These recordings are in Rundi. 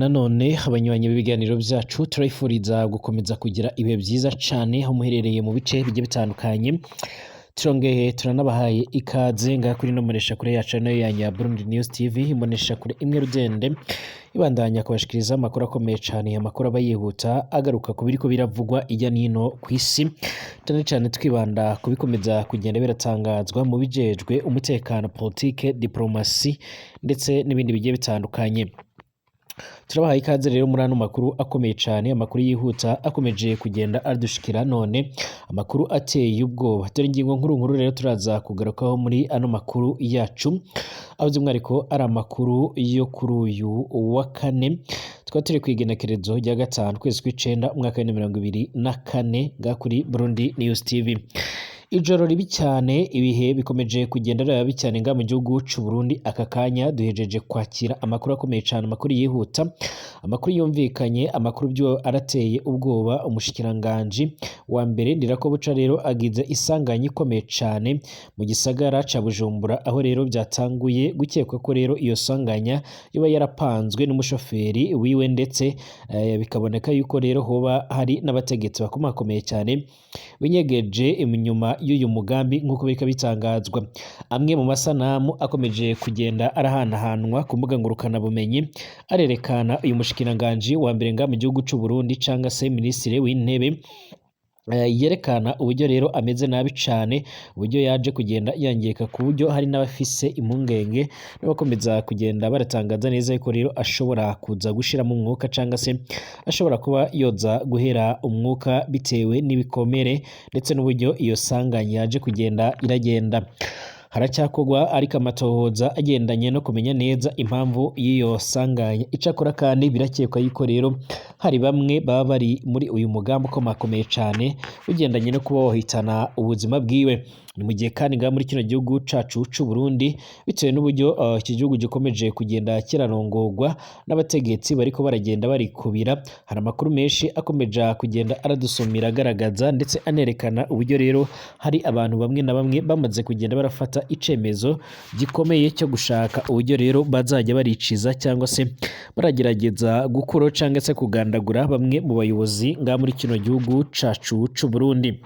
Nanone abanywanyi b'ibiganiro byacu, turabifuriza gukomeza kugira ibihe byiza cane aho muherereye mu bice bigiye bitandukanye. Turongeye turanabahaye ikaze ngaha kuri ino mboneshakure yacu, nayo yanyu ya Burundi News TV, imboneshakure imwe rudende ibandanya kubashikiriza amakuru akomeye cane, amakuru aba yihuta, agaruka ku biriko biravugwa irya nino kw'isi, cane cane twibanda ku bikomeza kugenda biratangazwa mu bijejwe umutekano, politike, diplomasi ndetse n'ibindi bigiye bitandukanye. Turabahaye ikaze rero muri ano makuru akomeye cane, amakuru yihuta akomeje kugenda adushikira none, amakuru ateye ubwoba. Dore ingingo nkuru nkuru rero turaza kugarukaho muri ano makuru yacu, aho by'umwihariko ari amakuru yo kuri uyu wa kane, tukaba turi kw'igenekerezo rya 5 ukwezi kw'icenda umwaka wa 2024, ngaha kuri Burundi News TV. Ijoro ribi cyane, ibihe bikomeje kugenda biba bibi cyane ngaha mu gihugu c'u Burundi. Aka kanya duhejeje kwakira amakuru akomeye cyane, amakuru yihuta, amakuru yumvikanye, amakuru byo arateye ubwoba. Umushikiranganji wa mbere Ndirakobuca rero agize isanganya ikomeye cyane mu gisagara ca Bujumbura, aho rero byatanguye gukekwa ko rero iyo sanganya yoba yarapanzwe n'umushoferi wiwe, ndetse bikaboneka yuko rero hoba hari n'abategetsi bakomakomeye cyane binyegeje inyuma y'uyu mugambi, nk'uko biriko bitangazwa. Amwe mu masanamu akomeje kugenda arahanahanwa ku mbuga ngurukanabumenyi arerekana uyu mushikiranganji wa mbere ngaha mu gihugu c'u Burundi, canga se minisitiri w'intebe, yerekana uburyo rero ameze nabi cane, uburyo yaje kugenda yangirika, ku buryo hari n'abafise impungenge n'abakomeza kugenda baratangaza neza yuko rero ashobora kuza gushiramo umwuka, canga se ashobora kuba yoza guhera umwuka bitewe n'ibikomere ndetse n'uburyo iyo sanganya yaje kugenda iragenda. Haracyakorwa ariko amatohoza agendanye no kumenya neza impamvu y'iyo sanganya. Icakora kandi birakekwa yuko rero hari bamwe baba bari muri uyu mugambi ukomakomeye cane ugendanye no kuba wohitana ubuzima bwiwe. Ni mu gihe kandi ngaha muri kino gihugu cacu c'u Burundi, bitewe n'uburyo iki gihugu gikomeje kugenda kirarongorwa n'abategetsi bariko baragenda barikubira, hari amakuru menshi akomeje kugenda aradusumira, agaragaza ndetse anerekana uburyo rero hari abantu bamwe na bamwe bamaze kugenda barafata icemezo gikomeye cyo gushaka uburyo rero bazajya bariciza cyangwa se baragerageza gukuraho cyangwa se kugandagura bamwe mu bayobozi ngaha muri kino gihugu cacu c'u Burundi.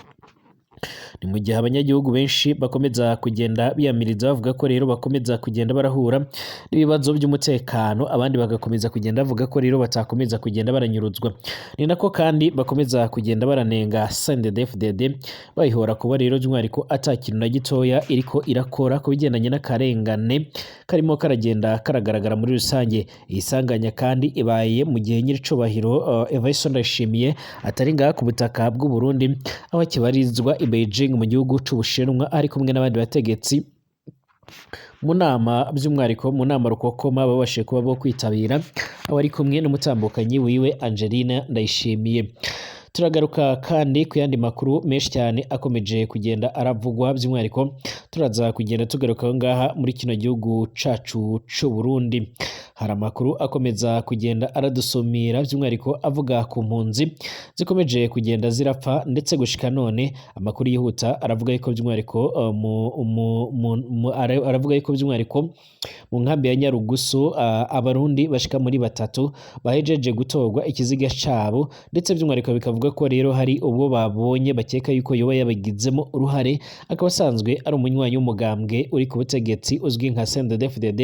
Ni mu gihe abanyagihugu benshi bakomeza kugenda biyamiriza, bavuga ko rero bakomeza kugenda barahura n'ibibazo by'umutekano, abandi bagakomeza kugenda bavuga ko rero batakomeza kugenda baranyuruzwa. Ni nako kandi bakomeza kugenda baranenga CNDD-FDD, bayihora kuba rero by'umwihariko ata kintu na gitoya iriko irakora ku bigendanye n'akarengane karimo karagenda karagaragara muri rusange. Iyi sanganya kandi ibaye mu gihe nyiricubahiro Evariste Ndayishimiye atari ngaha ku butaka bw'u Burundi, aho akibarizwa i Beijing mu gihugu c'Ubushinwa, ari kumwe n'abandi bategetsi mu nama, by'umwihariko mu nama rukokoma babashije kuba bo kwitabira, aho ari kumwe n'umutambukanyi wiwe Angelina Ndayishimiye. Turagaruka kandi ku yandi makuru menshi cyane akomeje kugenda aravugwa, by'umwihariko turaza kugenda tugaruka ngaha muri kino gihugu cacu c'u Burundi. Hari amakuru akomeza kugenda aradusumira, by'umwihariko avuga ku mpunzi zikomeje kugenda zirapfa, ndetse gushika none amakuru yihuta aravuga yuko by'umwihariko aravuga yuko by'umwihariko mu nkambi ya Nyarugusu abarundi bashika muri batatu bahejeje gutorwa ikiziga cabo, ndetse by'umwihariko bikavuga ko rero hari ubwo babonye bakeka yuko yoba yabagizemo uruhare, akaba asanzwe ari umunywanyi w'umugambwe uri ku butegetsi uzwi nka CNDD-FDD,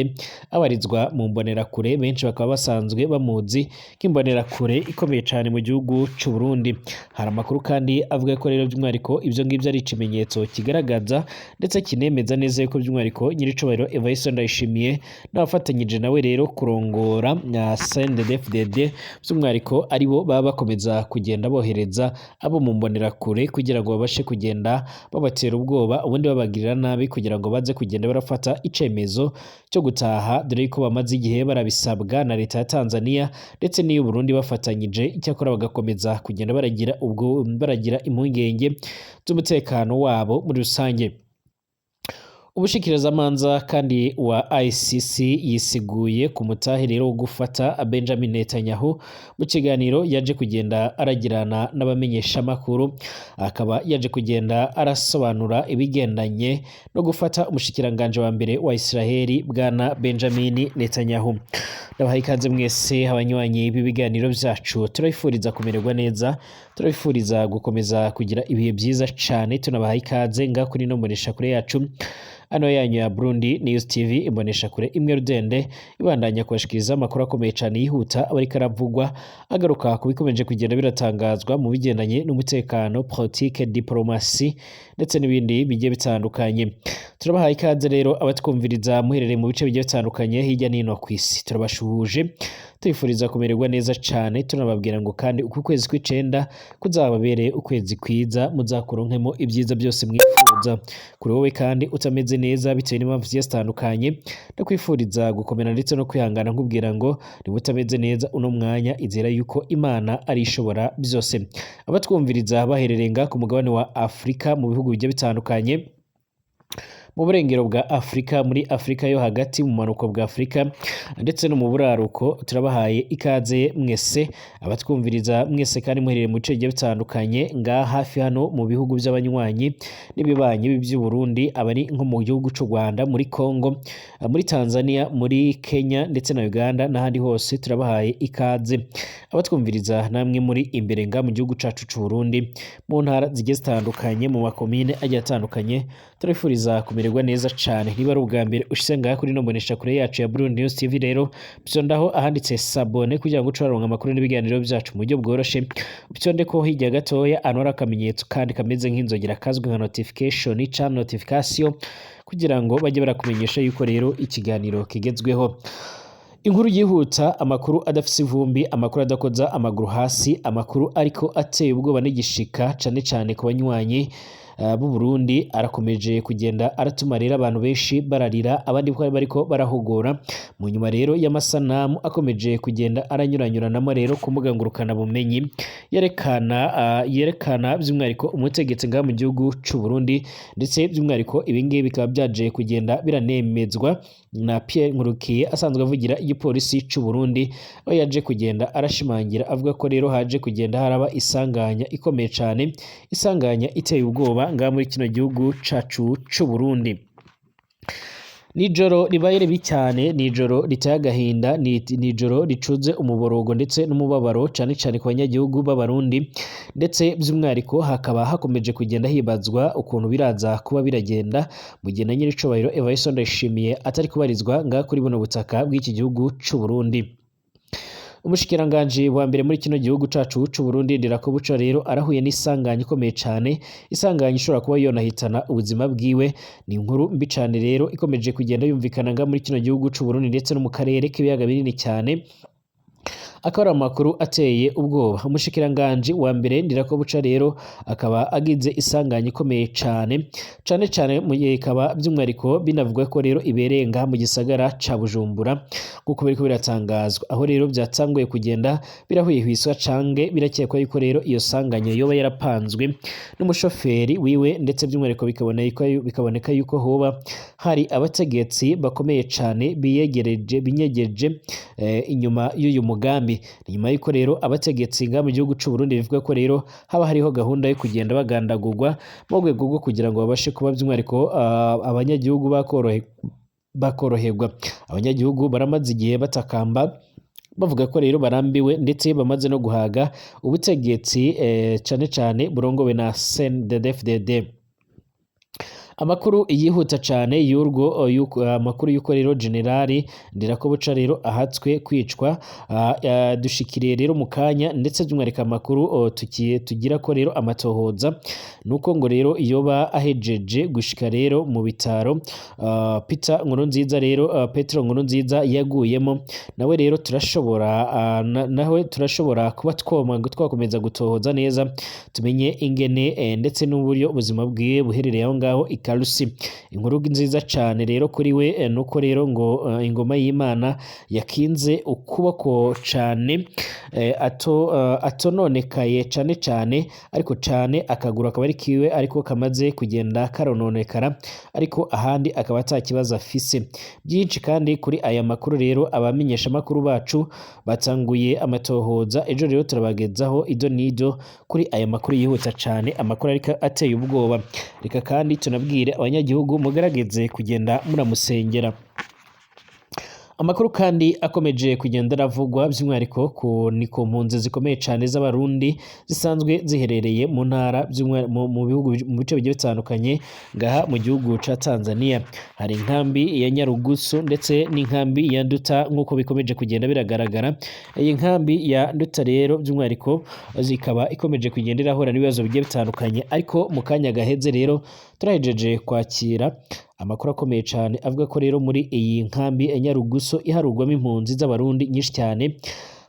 abarizwa mu mbonerakure. Benshi bakaba basanzwe bamuzi nk'imbonerakure ikomeye cyane mu gihugu c'u Burundi. Hari amakuru kandi avuga ko rero by'umwihariko ibyo ngibyo ari ikimenyetso kigaragaza ndetse kinemeza neza yuko by'umwihariko nyiricubahiro Evariste Ndayishimiye n'abafatanyije nawe rero kurongora na CNDD-FDD by'umwihariko aribo baba bakomeza kugenda bohereza abo mu mbonerakure kugira ngo babashe kugenda babatera ubwoba, ubundi babagirira nabi kugira ngo baze kugenda barafata icemezo cyo gutaha, dore yuko bamaze igihe barabisabwa na leta ya Tanzania ndetse n'iyu Burundi bafatanyije. Icyakora bagakomeza kugenda baragira impungenge z'umutekano wabo muri rusange. Ubushikirizamanza kandi wa ICC yisiguye ku mutahe rero wo gufata Benjamin Netanyahu. Mu kiganiro yaje kugenda aragirana n'abamenyeshamakuru, akaba yaje kugenda arasobanura ibigendanye no gufata umushikiranganje wa mbere wa Israheli, bwana Benjamin Netanyahu. Ndabahaye ikaze mwese abanywanyi b'ibiganiro vyacu, turabifuriza kumererwa neza, turabifuriza gukomeza kugira ibihe vyiza cane. Tunabahaye ikaze nga kuri no mbonesha kure yacu ano yanyu ya Burundi News TV, imbonesha kure imwe rudende ibandanya kubashikiriza amakuru akomeye cane yihuta aba ariko aravugwa, agaruka ku bikomeje kugenda biratangazwa mu bigendanye n'umutekano, politike, diplomasi ndetse n'ibindi bigiye bitandukanye. Turabahaye ikaze rero abatwumviriza muherereye mu bice bigiye bitandukanye hirya n'ino kw'isi, turabashuhuje, tubifuriza kumererwa neza cane. Tunababwira ngo kandi uku kwezi kw'icenda kuzababereye ukwezi kwiza, muzakuronkemo ibyiza byose mwifuza. Kuri wowe kandi utameze neza bitewe n'impamvu zigiye zitandukanye, ndakwifuriza gukomera ndetse no kwihangana, nkubwira ngo niba utameze neza uno mwanya, izera yuko Imana ari ishobora byose. Abatwumviriza baherereye nga ku mugabane wa Afurika, mu bihugu bigiye bitandukanye, mu burengero bwa Afurika, muri Afurika yo hagati, mu manuko bwa Afurika ndetse no mu buraruko, turabahaye ikaze mwese. Abatwumviriza mwese kandi muherereye mu bice bigiye bitandukanye ngaha hafi hano mu bihugu by'abanywanyi n'ibibanyi by'u Burundi, abari nko mu gihugu c'u Rwanda, muri Congo, muri Tanzania, muri Kenya ndetse na Uganda n'ahandi hose, turabahaye ikaze. Abatwumviriza namwe muri imbere nga mu gihugu cacu c'u Burundi, mu ntara zigiye zitandukanye, mu makomine agiye atandukanye, turabifuriza kumererwa neza cane. Niba ari ubwa mbere ushitse ngaha kuri ino mbonesha kure yacu ya Burundi News TV rero, vyondaho ahanditse s'abonner kugira ngo uce uraronka amakuru n'ibiganiro vyacu mu buryo bworoshe. Vyonde ko hirya gatoya ahantu hari akamenyetso kandi kameze nk'inzogera kazwi nka notification canke notification, kugira ngo bajye barakumenyesha yuko rero ikiganiro kigezweho. Inkuru yihuta, amakuru adafise ivumbi, amakuru adakoza amaguru hasi, amakuru ariko ateye ubwoba n'igishika cane cane ku banywanyi b'u Burundi, arakomeje kugenda aratuma rero abantu benshi bararira, abandi bariko barahogora mu nyuma rero y'amasanamu akomeje kugenda aranyuranyuranamo rero ku mbuga ngurukana bumenyi, yerekana by'umwihariko umutegetsi ngaha mu gihugu c'u Burundi. Ndetse by'umwihariko ibingibi bikaba byaje kugenda biranemezwa na Pierre Nkurukiye asanzwe avugira igipolisi c'u Burundi, aho yaje kugenda arashimangira avuga ko rero haje kugenda haraba isanganya ikomeye cane, isanganya iteye ubwoba ngaha muri kino gihugu cacu c'u Burundi. Nijoro ribaye ribi cyane, nijoro riteye agahinda, nijoro ricuze umuborogo ndetse n'umubabaro cane cane ku banyagihugu b'Abarundi. Ndetse by'umwihariko hakaba hakomeje kugenda hibazwa ukuntu biraza kuba biragenda mu gihe na nyiricubahiro Evariste Ndayishimiye atari kubarizwa ngaha kuri buno butaka bw'iki gihugu c'u Burundi. Umushikiranganji wa mbere muri kino gihugu cacu c'u Burundi, Ndirakobuca, rero arahuye n'isanganya ikomeye cane, isanganya ishobora kuba yonahitana ubuzima bwiwe. Ni inkuru mbi cane rero ikomeje kugenda yumvikana nga muri kino gihugu c'u Burundi ndetse no mu karere k'ibiyaga binini cyane, akaba ari amakuru ateye ubwoba. Umushikiranganji wa mbere Ndirakobuca rero akaba agize isanganya ikomeye cane cane cane, mu gihe ikaba by'umwihariko binavuga ko rero ibereye ngaha mu gisagara ca Bujumbura, nk'uko biriko biratangazwa, aho rero byatanguye kugenda birahwihwiswa cange birakekwa yuko rero iyo sanganya yoba yarapanzwe n'umushoferi wiwe, ndetse by'umwihariko bikaboneka yuko hoba hari abategetsi bakomeye cane biyegereje, binyegeje inyuma y'uyu mugambi. Nyuma y'uko rero abategetsi ngaha mu gihugu c'u Burundi bivuga ko rero haba hariho gahunda yo kugenda bagandagurwa mu rwego rwo kugira ngo babashe kuba by'umwihariko abanyagihugu bakoroherwa. Abanyagihugu baramaze igihe batakamba bavuga ko rero barambiwe ndetse bamaze no guhaga ubutegetsi, cane cane burongowe na CNDD-FDD. Amakuru yihuta cane y'urwo yuko, amakuru y'uko rero Generali Ndirakobuca rero ahatswe kwicwa dushikiriye rero mu kanya, ndetse by'umwihariko amakuru tugira ko rero amatohoza nuko ngo rero yoba ahejeje gushika rero mu bitaro Peter Nkurunziza rero, Petero Nkurunziza yaguyemo, nawe rero turashobora nawe turashobora kuba twakomeza gutohoza neza tumenye ingene ndetse n'uburyo ubuzima bwiwe buherereye aho ngaho Karusi. Inkuru nziza cane rero kuri we nuko rero ngo ingoma y'Imana yakinze ukuboko cane, atononekaye cane cane, ariko cane akaguru akaba ari kiwe ariko kamaze kugenda karononekara, ariko ahandi akaba ata kibazo afise. Byinshi kandi kuri aya makuru rero, abamenyesha makuru bacu batanguye amatohoza ejo, rero turabagezaho ido nido kuri aya makuru yihuta cane, amakuru ariko ateye ubwoba. Reka kandi tunabwire abanyagihugu mugerageze kugenda muramusengera. Amakuru kandi akomeje kugenda aravugwa by'umwihariko ku ni ku mpunzi zikomeye cane z'Abarundi zisanzwe ziherereye mu ntara, mu bihugu, mu bice bigiye bitandukanye ngaha mu gihugu ca Tanzania. Hari inkambi ya Nyarugusu ndetse n'inkambi ya Nduta, nk'uko bikomeje kugenda biragaragara. Iyi nkambi ya Nduta rero by'umwihariko zikaba ikomeje kugenda irahura n'ibibazo bigiye bitandukanye, ariko mu kanya gaheze rero turahejeje kwakira amakuru akomeye cyane avuga ko rero muri iyi nkambi ya Nyarugusu iharugwamo impunzi z'Abarundi nyinshi cyane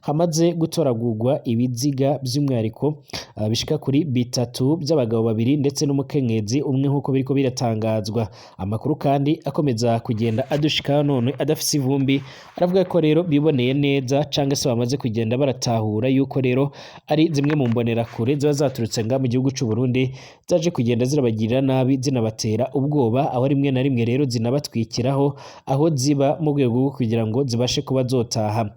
hamaze gutoragurwa ibiziga by'umwihariko bishika kuri bitatu by'abagabo babiri ndetse n'umukenyezi umwe, nk'uko biriko biratangazwa. Amakuru kandi akomeza kugenda adushika none adafise ivumbi aravuga ko rero biboneye neza cyangwa se bamaze kugenda baratahura yuko rero ari zimwe mu mbonerakure ziba zaturutse nga mu gihugu c'u Burundi zaje kugenda zirabagirira nabi, zinabatera ubwoba, aho rimwe na rimwe rero zinabatwikiraho aho ziba mu rwego rwo kugira ngo zibashe kuba zotaha.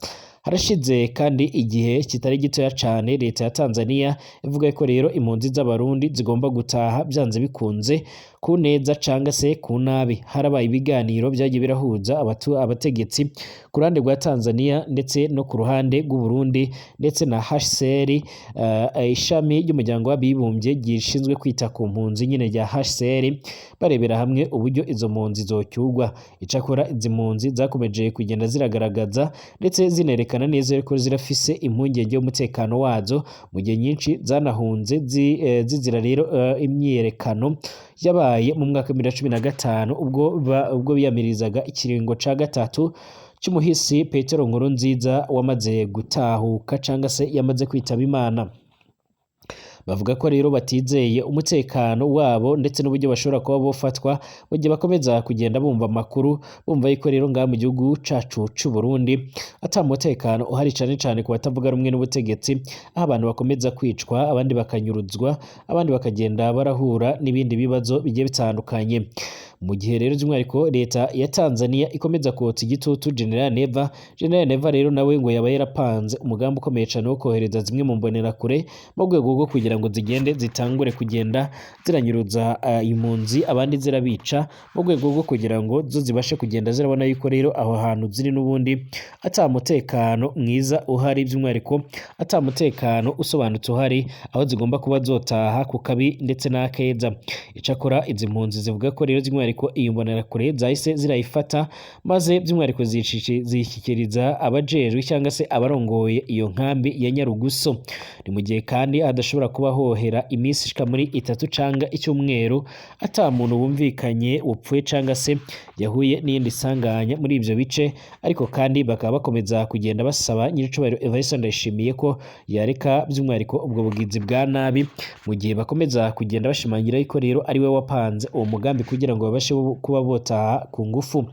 Harashize kandi igihe kitari gitoya cane leta ya Tanzania ivuga ko rero impunzi z'Abarundi zigomba gutaha byanze bikunze, ku neza canga se ku nabi. Harabaye ibiganiro byagiye birahuza abategetsi ku ruhande rwa Tanzania ndetse no ku ruhande rw'u Burundi ndetse na HCR, ishami ry'umuryango w'abibumbye gishinzwe kwita ku mpunzi nyine rya HCR, barebera hamwe uburyo izo mpunzi zocyurwa. Icakora izi mpunzi zakomeje kugenda ziragaragaza ndetse zinerekana neza ko zirafise impungenge y'umutekano wazo, mu gihe nyinshi zanahunze zizira rero imyiyerekano yabaye mu mwaka wa 2015 ubwo biyamirizaga ikiringo ca gatatu cy'umuhisi Petero Nkurunziza wamaze gutahuka canga se yamaze kwitaba Imana. Bavuga ko rero batizeye umutekano wabo ndetse n'uburyo bashobora kuba bofatwa mu gihe bakomeza kugenda bumva amakuru, bumva yuko rero ngaha mu gihugu cacu c'u Burundi ata mutekano uhari, cane cane ku batavuga rumwe n'ubutegetsi, aho abantu bakomeza kwicwa, abandi bakanyuruzwa, abandi bakagenda barahura n'ibindi bibazo bigiye bitandukanye. Mu gihe rero by'umwihariko leta ya Tanzania ikomeza kotsa igitutu General Neva, General Neva rero nawe ngo yaba yarapanze umugambi ukomeye cane wo kohereza zimwe mu mbonerakure mu rwego rwo kugira ngo zigende zitangure kugenda ziranyuruza impunzi, abandi zirabica, mu rwego rwo kugira ngo zo zibashe kugenda zirabona yuko rero aho hantu ziri n'ubundi ata mutekano mwiza uhari, by'umwihariko ata mutekano usobanutse uhari, aho zigomba kuba zotaha ku kabi ndetse n'akeza. Icakora izi mpunzi zivuga ko rero by'umwihariko iyo mbonerakure zahise zirayifata, maze by'umwihariko ziyishyikiriza abajejwe cyangwa se abarongoye iyo nkambi ya Nyarugusu. Ni mu gihe kandi hadashobora kuba hohera iminsi ishika muri itatu canga icyumweru ata muntu wumvikanye wapfuye canga se yahuye n'iyindi sanganya muri ivyo bice, ariko kandi bakaba bakomeza kugenda basaba nyiricubahiro Evariste Ndayishimiye ko yareka by'umwihariko ubwo bugizi bwa nabi, mu gihe bakomeza kugenda bashimangira yuko rero ari we wapanze uwo mugambi kugira ngo babashe kuba botaha ku ngufu.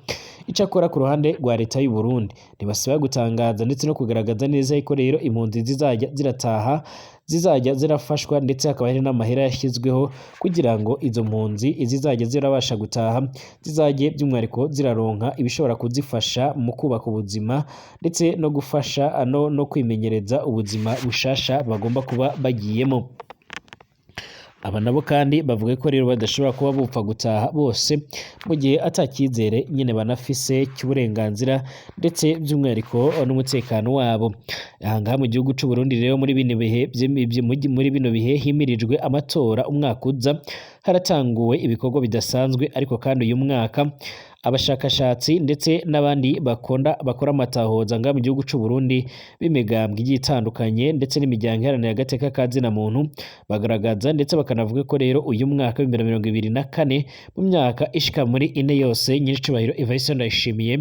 Icakora ku ruhande rwa leta y'u Burundi ntibasiba gutangaza ndetse no kugaragaza neza yuko rero impunzi zizajya zirataha zizajya zirafashwa, ndetse hakaba hari n'amahera yashyizweho kugira ngo izo mpunzi izizajya zirabasha gutaha zizajye by'umwihariko ziraronka ibishobora kuzifasha mu kubaka ubuzima ndetse no gufasha no kwimenyereza ubuzima bushasha bagomba kuba bagiyemo. Aba nabo kandi bavuga ko rero badashobora kuba bupfa gutaha bose mu gihe atacyizere nyine banafise cy'uburenganzira ndetse by'umwihariko n'umutekano wabo. Aha ngaha mu gihugu c'u Burundi rero muri bino bihe muri bino bihe himirijwe amatora umwaka uza, haratanguwe ibikorwa bidasanzwe, ariko kandi uyu mwaka Abashakashatsi ndetse n'abandi bakonda bakora amatahoza ngaha mu gihugu c'u Burundi b'imigambwe igiye itandukanye ndetse n'imiryango iharanira agateka ka zina muntu bagaragaza ndetse bakanavuga ko rero uyu mwaka w'2024, mu myaka ishika muri 4 yose nyiricubahiro Evariste Ndayishimiye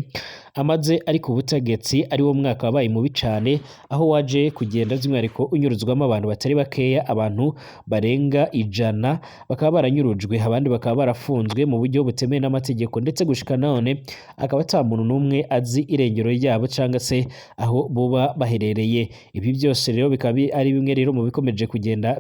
amaze ari ku butegetsi, ari wo mwaka wabaye mubi cane, aho waje kugenda by'umwihariko unyuruzwamo abantu batari bakeya, abantu barenga 100 bakaba baranyurujwe, abandi bakaba barafunzwe mu buryo butemewe n'amategeko, ndetse gushika none akaba ata muntu n'umwe azi irengero ryabo cyangwa se aho boba baherereye. Ibi byose rero bikaba ari bimwe rero mu bikomeje kugenda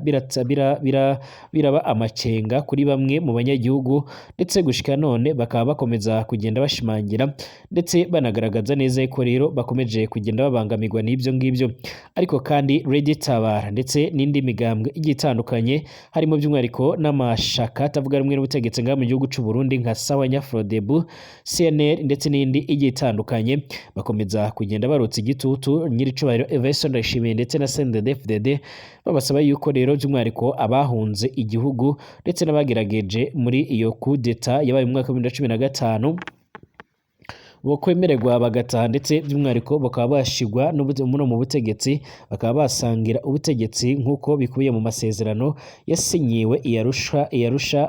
biraba amakenga kuri bamwe mu banyagihugu, ndetse gushika none bakaba bakomeza kugenda bashimangira ndetse banagaragaza neza ko rero bakomeje kugenda babangamirwa n'ibyo ngibyo. Ariko kandi Lady Tabara ndetse n'indi migambwe igiye itandukanye, harimo by'umwihariko n'amashaka atavuga rumwe n'ubutegetsi ngaha mu gihugu c'u Burundi nka Sawa Nyafrodebu, CNL ndetse n'indi igiye itandukanye, bakomeza kugenda barutsa igitutu nyiricubahiro Evariste Ndayishimiye ndetse na CNDD-FDD, babasaba yuko rero by'umwihariko abahunze igihugu ndetse n'abagerageje muri iyo coup d'etat yabaye mu mwaka wa 2015 bokwemererwa bagataha, ndetse by'umwihariko bakaba bashigwa no mu butegetsi, bakaba basangira ubutegetsi nk'uko bikubiye mu masezerano yasinyiwe i Arusha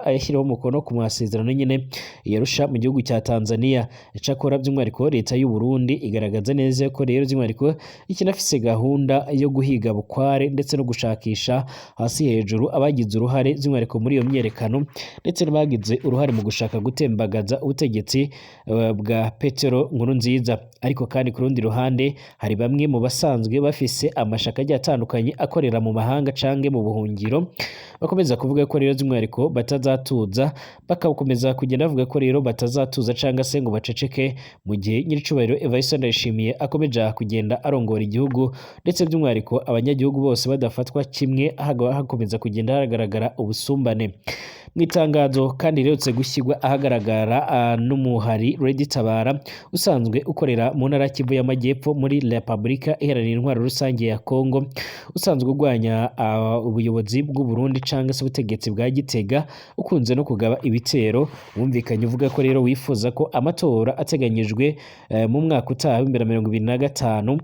ayashyiraho umukono ku masezerano nyine i Arusha mu gihugu cya Tanzania. Icakora by'umwihariko leta y'u Burundi igaragaza neza ko rero by'umwihariko ikinafise gahunda yo guhiga bukware ndetse no gushakisha hasi hejuru abagize uruhare by'umwihariko muri iyo myerekano, ndetse n'abagize uruhare mu gushaka gutembagaza ubutegetsi bwa Petero Nkurunziza. Ariko kandi ku rundi ruhande hari bamwe mu basanzwe bafise amashaka agiye atandukanye akorera mu mahanga canke mu buhungiro, bakomeza kuvuga ko rero by'umwihariko batazatuza, bakakomeza kugenda bavuga ko rero batazatuza canga se ngo baceceke mu gihe nyiricubahiro Evariste Ndayishimiye akomeje kugenda arongora igihugu, ndetse by'umwihariko abanyagihugu bose badafatwa kimwe, hakomeza kugenda hagaragara ubusumbane. Mu itangazo kandi riherutse gushyirwa ahagaragara n'umuhari Lady Tabara usanzwe ukorera mu ntara Kivu y'Amajyepfo muri Repubulika Iharanira Intwaro Rusange ya Kongo, usanzwe urwanya ubuyobozi bw'u Burundi cyangwa se ubutegetsi bwa Gitega, ukunze no kugaba ibitero, wumvikanye uvuga ko rero wifuza ko amatora ateganyijwe mu mwaka utaha 2025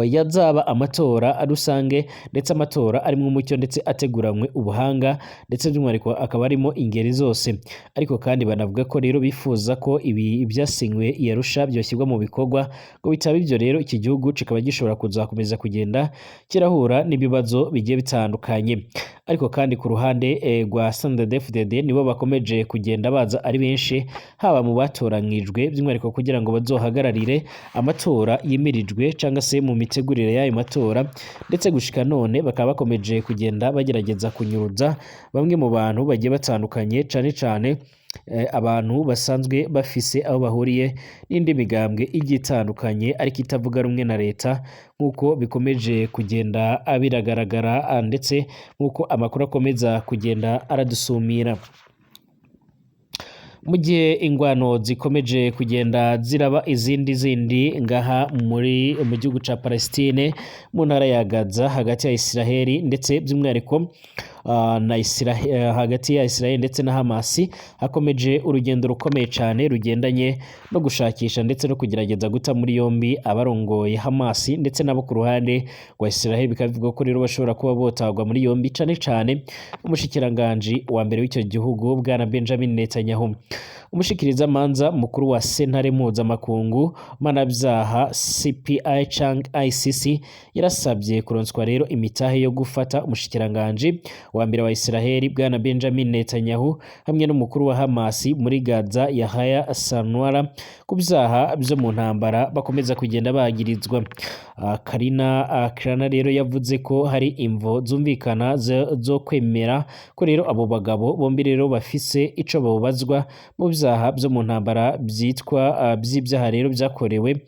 yazaba amatora rusange, ndetse amatora arimo umucyo ndetse ateguranywe ubuhanga, ndetse by'umwihariko akaba arimo ingeri zose. Ariko kandi banavuga ko rero bifuza ko ibi byasinywe i Arusha byoshyirwa mu bikorwa, ngo bitaba ibyo rero iki gihugu kikaba gishobora kuzakomeza kugenda kirahura n'ibibazo bigiye bitandukanye. Ariko kandi ku ruhande rwa CNDD-FDD nibo bakomeje kugenda baza ari benshi, haba mu batoranyijwe by'umwihariko kugira ngo bazohagararire amatora yimirijwe cyangwa se mu mitegurire y'ayo matora, ndetse gushika none bakaba bakomeje kugenda bagerageza kunyuruza bamwe mu bantu bagiye batandukanye, cane cane abantu basanzwe bafise aho bahuriye n'indi migambwe igiye itandukanye ariko itavuga rumwe na leta, nk'uko bikomeje kugenda biragaragara ndetse nk'uko amakuru akomeza kugenda aradusumira. Mu gihe ingwano zikomeje kugenda ziraba izindi zindi ngaha muri mu gihugu ca Palestine mu ntara ya Gaza hagati ya Israeli ndetse by'umwihariko na Israel, hagati ya Israel ndetse na Hamas, hakomeje urugendo rukomeye cyane rugendanye no gushakisha ndetse no kugerageza guta muri yombi abarongoye Hamas ndetse nabo ku ruhande rwa Israel. Bikaba bivugwa ko rero bashobora kuba botagwa muri yombi, cane cane umushikiranganji wa mbere w'icyo gihugu bwana Benjamin Netanyahu. Umushikirizamanza mukuru wa sentare mpuzamakungu mpanabyaha CPI Chang ICC yarasabye kuronswa rero imitahe yo gufata umushikiranganji wa mbere wa Israel bwana Benjamin Netanyahu hamwe n'umukuru wa Hamas muri Gaza Yahya Sinwar ku byaha byo mu ntambara bakomeza kugenda bagirizwa. Karina Krana rero yavuze ko hari imvo zumvikana zo kwemera ko rero abo bagabo bombi rero bafise ico bobazwa mu byaha byo mu ntambara byitwa by'ibyaha rero byakorewe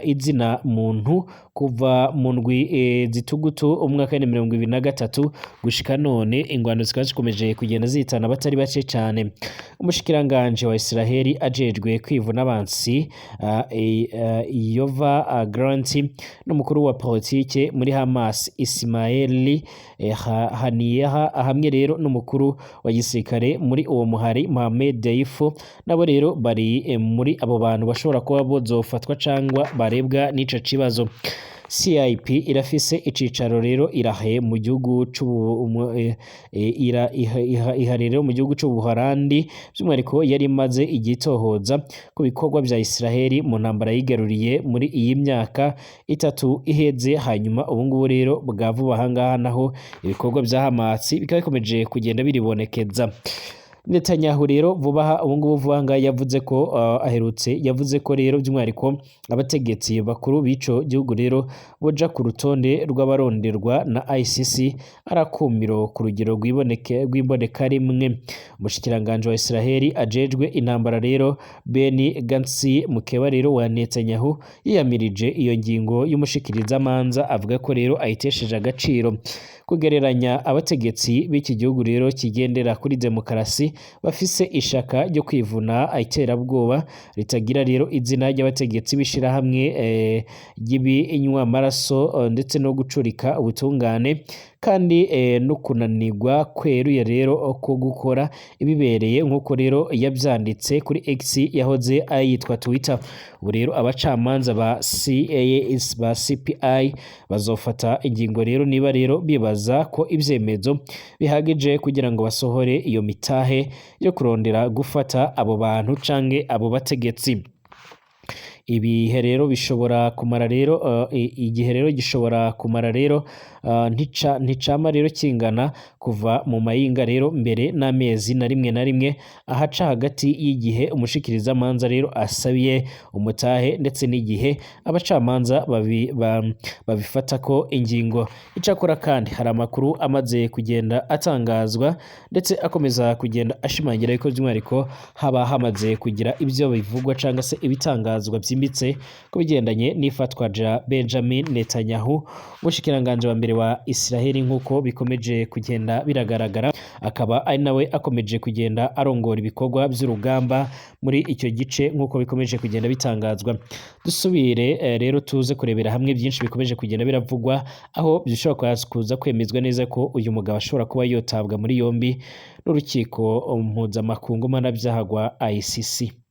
izina muntu kuva mu ndwi zitugutu umwaka wa 2023 gushika none. Ingwano zikaba zikomeje kugenda zihitana abatari bake cyane. Umushikiranganje wa Israel ajejwe kwivuna abansi Yova Grant n'umukuru wa politike muri Hamas Ismail Haniyeh hamwe rero n'umukuru wa gisirikare muri uwo muhari Mohamed Deif Nabo rero bari muri abo bantu bashobora kuba bozofatwa cangwa barebwa n'ico kibazo. CIP irafise icicaro rero irahe mu gihugu ira iha, iha, iha rero mu gihugu c'Ubuholandi. By'umwihariko yari imaze igitohoza ku bikorwa vya Israheli mu ntambara yigaruriye muri iyi myaka 3 iheze. Hanyuma ubu ngubu rero bwa vuba aha ngaha naho ibikorwa vya Hamas bikaba bikomeje kugenda biribonekeza. Netanyahu rero vuba aha, ubu ngubu vuba aha ngaha yavuze ko aherutse yavuze ko rero by'umwihariko abategetsi bakuru b'ico gihugu rero boja ku rutonde rw'abaronderwa na ICC arakumiro ku rugero rwiboneke rw'imboneka rimwe. Umushikiranganji wa Israheli ajejwe intambara rero Benny Gantz, mukeba rero wa Netanyahu, yiyamirije iyo ngingo y'umushikirizamanza, avuga ko rero ayitesheje agaciro. Kugereranya abategetsi b'iki gihugu rero kigendera kuri demokarasi bafise ishaka ryo kwivuna iterabwoba ritagira rero izina ry'abategetsi b'ishirahamwe ry'ibinywa amaraso ndetse no gucurika ubutungane kandi no kunanirwa kweruye rero ko gukora ibibereye, nk'uko rero yavyanditse kuri X yahoze ayitwa Twitter. Ubu rero abacamanza ba CAS ba CPI bazofata ingingo rero niba rero bibaza ko ivyemezo bihagije kugira ngo basohore iyo mitahe yo kurondera gufata abo bantu canke abo bategetsi. Ibihe rero bishobora kumara rero igihe rero gishobora kumara rero nticama rero kingana kuva mu mayinga rero mbere n'amezi na rimwe na rimwe ahaca hagati y'igihe umushikirizamanza rero asabiye umutahe ndetse n'igihe abacamanza babifata ko ingingo. Icakora kandi hari amakuru amaze kugenda atangazwa ndetse akomeza kugenda ashimangira yuko by'umwihariko haba hamaze kugira ibyo bivugwa cyangwa se ibitangazwa byimbitse ku bigendanye n'ifatwa rya Benjamin Netanyahu, umushikiranganji wa mbere wa Israheli, nk'uko bikomeje kugenda biragaragara, akaba ari nawe akomeje kugenda arongora ibikorwa by'urugamba muri icyo gice nk'uko bikomeje kugenda bitangazwa. Dusubire rero tuze kurebera hamwe byinshi bikomeje kugenda biravugwa, aho bishobora kuza kwemezwa neza ko uyu mugabo ashobora kuba yotabwa muri yombi n'urukiko mpuzamakungu mpanabyaha rwa ICC.